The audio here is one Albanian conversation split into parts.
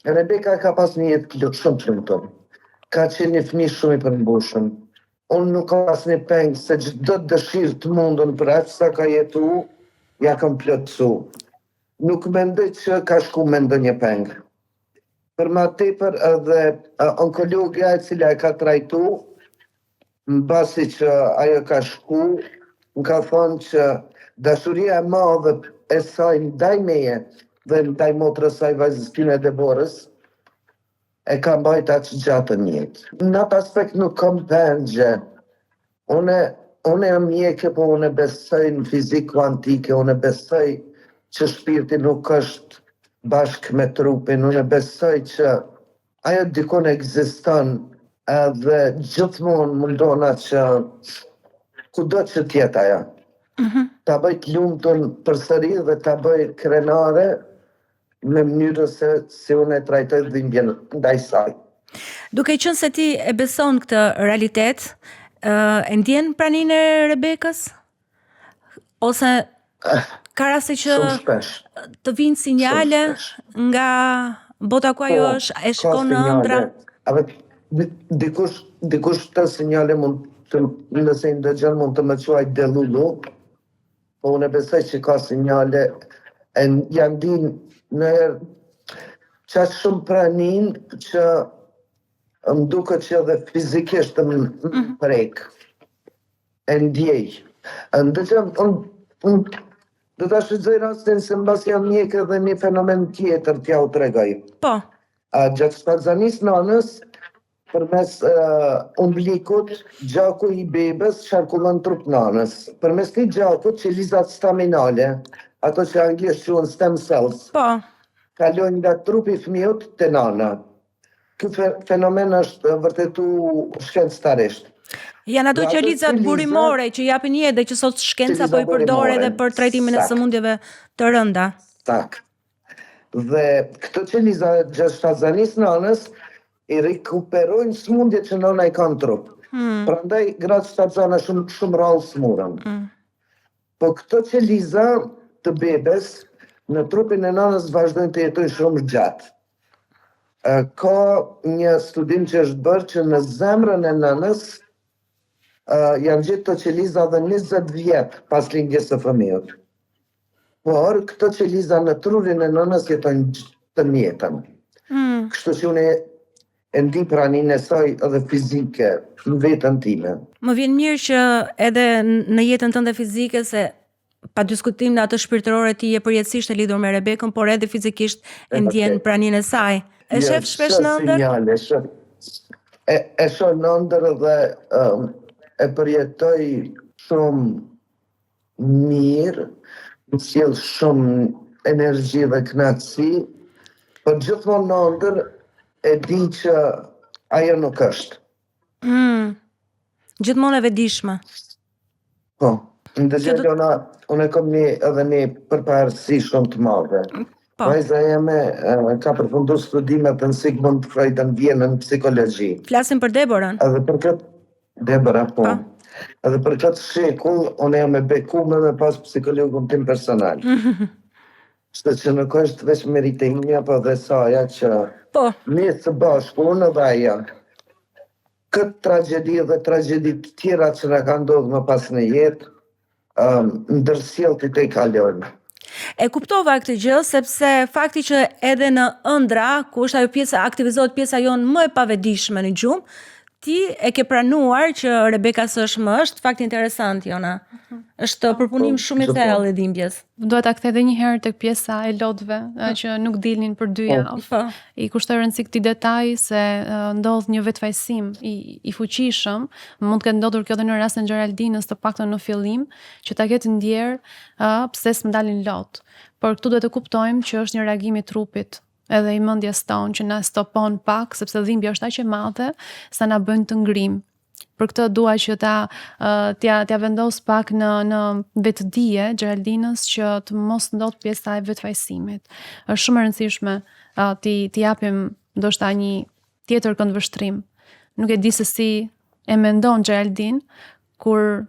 Rebeka ka pas një jetë shumë të lumtur. Ka qenë një fëmijë shumë i përmbushur. Unë nuk kam asnjë peng se çdo dëshirë të mundun për aq sa ka jetu, ja kam plotësu. Nuk mendoj që ka shku me ndonjë peng. Për ma tepër edhe onkologja e cila e ka trajtu, mbasi që ajo ka shku, më ka thonë që dashuria e madhe e saj ndaj meje dhe ndaj motrës saj vajzës time Deborës, e ka mbajt aq gjatë në jetë. Në atë aspekt nuk kam pengje. Unë unë jam mjeke, po unë besoj në fizikë kuantike, unë besoj që shpirti nuk është bashkë me trupin, unë besoj që ajo dikun ekziston edhe gjithmonë mundona që kudo që t'jetë ajo. Mm -hmm. Ta bëj të lumtun përsëri dhe ta bëj krenare me mënyrën se si unë e trajtoj dhimbjen ndaj saj. Duke qenë se ti e beson këtë realitet, e ndjen praninë e Rebekës? Ose eh, ka raste që të vijnë sinjale nga bota ku ajo po, është, e shikon në ëndrra? Edhe dikush dikush këto sinjale mund të nëse i ndëgjon mund të më quajë delulu, Po unë besoj që ka sinjale e ja ndi ndonjëherë qaq shumë praninë që më duket që edhe fizikisht më mhm. prek. E ndjej. Ndëgjoj, unë un, do ta shfrytëzoj rastin se mbasi jam mjek edhe një fenomen tjetër t'jua tregoj. Po. A, gjatë shtatzanisë nanës, Përmes umblikut, gjaku i bebes qarkullon në trup nanës. Përmes këtij gjakut, qelizat staminale, ato që anglisht quhen stem cells, po. kalojnë nga trupi i fëmijut te nana. Ky fenomen është vërtetu shkencëtarisht. Janë ato qelizat burimore që japin jetë dhe që sot shkenca po i përdor edhe për trajtimin e sëmundjeve të rënda. Saktë. Dhe këto qeliza gjatë shtatzanisë nanës i rikuperojnë sëmundjet që nëna i ka në trup. Mm. Prandaj gratë shtatzana shumë shumë rrallë sëmuren. Mm. Po këto qeliza të bebes në trupin e nënës vazhdojnë të jetojnë shumë gjatë. Ka një studim që është bërë që në zemrën e nënës janë gjetë këto qeliza dhe 20 vjet pas lindjes së fëmijës. Por, këto qeliza në trurin e nënës jetojnë tënë jetën. Mm. Kështu që unë e ndi praninë e saj edhe fizike në veten time. Më vjen mirë që edhe në jetën tënde fizike se pa diskutim në atë shpirtërore ti je përjetësisht e lidhur me Rebekën, por edhe fizikisht e ndjen praninë e saj. E jo, shef shpesh në ëndërr? E, e shoh në ëndërr dhe um, e përjetoj shumë mirë, më sjell shumë energji dhe kënaqësi, por gjithmonë në ëndërr e di që ajo nuk është. Mm. Gjithmonë e vetëdijshme. Po. Ndëgjo do... Lona, unë e kom një edhe një përparësi shumë të madhe. Po. Vajza jeme ka përfundu studimet në Sigmund Freud në Vjenë në psikologji. Flasim për Deborën. Edhe për këtë Debora, po. po. Edhe për këtë shekull, unë jam e bekume me pas psikologun tim personal. Kështu që nuk është veç meritë imja, po dhe saja që po. ne së bashku, unë dhe ajo. Këtë tragjedi dhe tragjedi të tjera që na kanë ndodhur më pas në jetë, um, ndërsjellti t'i kalojmë. E kuptova këtë gjë sepse fakti që edhe në ëndrra, ku është ajo pjesa aktivizohet pjesa jonë më e pavetëdijshme në gjumë, ti e ke pranuar që Rebeka s'është më, është fakt interesant Jona. Mhm. Është po, përpunim shumë i thellë i dhimbjes. Dua ta kthej edhe një herë tek pjesa e lotëve mm. që nuk dilnin për dy po. javë. Po. I kushtoj rëndësi këtij detaji se ndodh një vetëfajësim i, i fuqishëm, mund të ketë ndodhur kjo edhe në rastin e Geraldinës të paktën në fillim, që ta ketë ndjerë ë pse s'më dalin lot. Por këtu duhet të kuptojmë që është një reagim i trupit, edhe i mendjes tonë që na stopon pak sepse dhimbja është aq e madhe sa na bën të ngrijmë. Për këtë dua që ta t'ia t'ia vendos pak në në vetëdije Geraldinës që të mos ndodh pjesa e vetëfajësimit. Është shumë e rëndësishme uh, t'i t'i japim ndoshta një tjetër këndvështrim. Nuk e di se si e mendon Geraldine kur.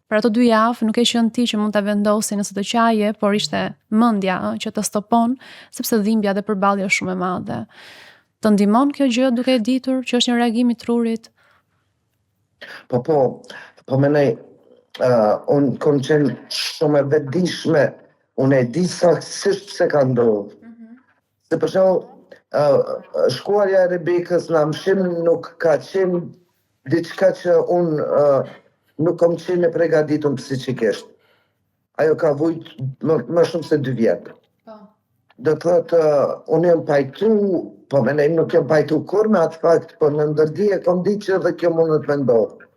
Për ato dy javë nuk ke qenë ti që mund ta vendosje nëse do qaje, por ishte mendja ë, që të stopon, sepse dhimbja dhe përballja është shumë e madhe. Të ndihmon kjo gjë duke e ditur që është një reagim i trurit? Po po, po mendoj, uh, unë kom qenë shumë e vetëdijshme, unë e di saktësisht pse ka ndodhur. Mm -hmm. Se për shembull, uh, shkuarja e Rebekës në amshim nuk ka qenë diçka që unë uh, nuk kom qenë e pregaditun psiqikisht. Ajo ka vujt më, më shumë se dy vjet. Po. Do të thotë, uh, unë jam pajtu, po mendoj nuk jam pajtu kurrë me atë fakt, po në ndërdije kom ditë që edhe kjo mundet me ndodhë.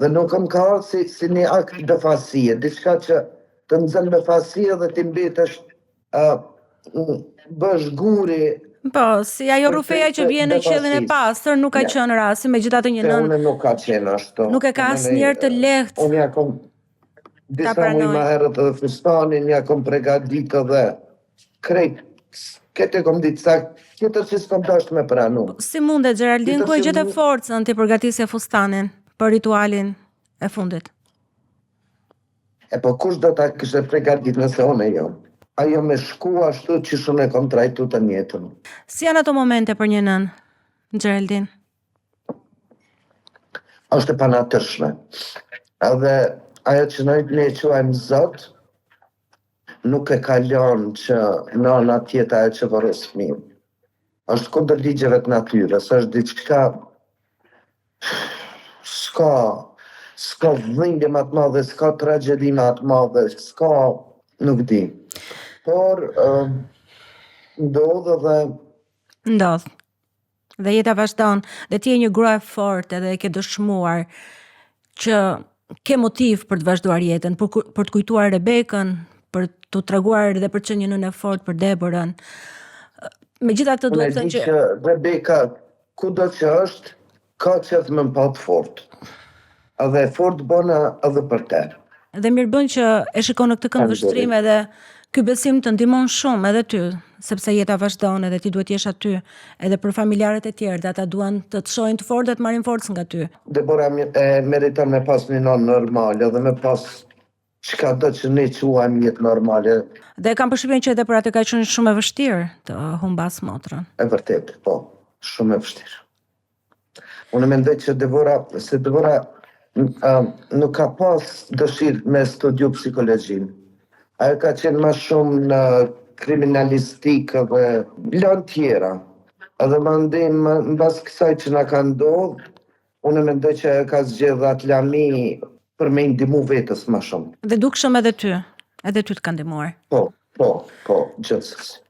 Dhe nuk më ka ardhë si, si një akt befasie, diçka që të nxën befasi dhe ti mbetesh uh, bësh guri Po, si ajo rrufeja që bie në qiellin e pastër nuk ka qenë rasti, megjithatë një nënë. Unë nuk ka qenë ashtu. Nuk e ka asnjëherë të lehtë. Unë ja kom disa muaj më herët edhe fustanin ja kom pregadit edhe krejt këtë e kom ditë sakt, tjetër që s'kom dashtë me pranu. Po, si mundet Geraldine, ku e gjete forcën t'i përgatisje fustanin për ritualin e fundit? E po kush do ta kishte pregadit nëse unë jo? Ajo me shku ashtu qysh unë e kom trajtu të njëjtën. Si janë ato momente për një nënë, Geraldine? Është e panatyrshme. Edhe ajo që ne ne e quajmë Zot, nuk e ka lënë që nëna të jetë ajo që varros fëmijën. Është kundër ligjeve të natyrës, është diçka s'ka s'ka dhimbje më të madhe, s'ka tragjedi më të madhe, s'ka nuk di. Por uh, ndodh edhe ndodh. Dhe jeta vazhdon dhe ti je një grua e fortë edhe e ke dëshmuar që ke motiv për të vazhduar jetën, për, për të kujtuar Rebekën, për të treguar dhe për të qenë një nënë e fortë për Deborën. Megjithatë duhet të them që Rebeka kudo që është, ka qef me më pa të fortë. Edhe e fortë bona edhe për te. Dhe mirë bën që e shikon në këtë këndvështrim edhe ky besim të ndihmon shumë edhe ty, sepse jeta vazhdon edhe ti duhet të jesh aty edhe për familjarët e tjerë dhe ata duan të të shohin të fortë dhe të marrin forcë nga ty. Debora e meriton me pas një nënë normale dhe me pas çka do që ne quajmë jetë normale. Dhe kam përshtypjen që edhe për atë ka qenë shumë e vështirë të humbas motrën. E vërtetë, po, shumë e vështirë. Unë mendoj që Debora, se Debora uh, nuk ka pas dëshirë me studiu psikologjinë. Ajo ka qenë ma shumë në kriminalistikë dhe lanë tjera. Edhe mandej, mbas kësaj që na ka ndodhë, unë mendoj që ajo ka zgjedhë atë lami për me i ndihmu vetes ma shumë. Dhe dukshëm edhe ty, edhe ty të ka ndihmuar. Po, po, po, gjithsesi.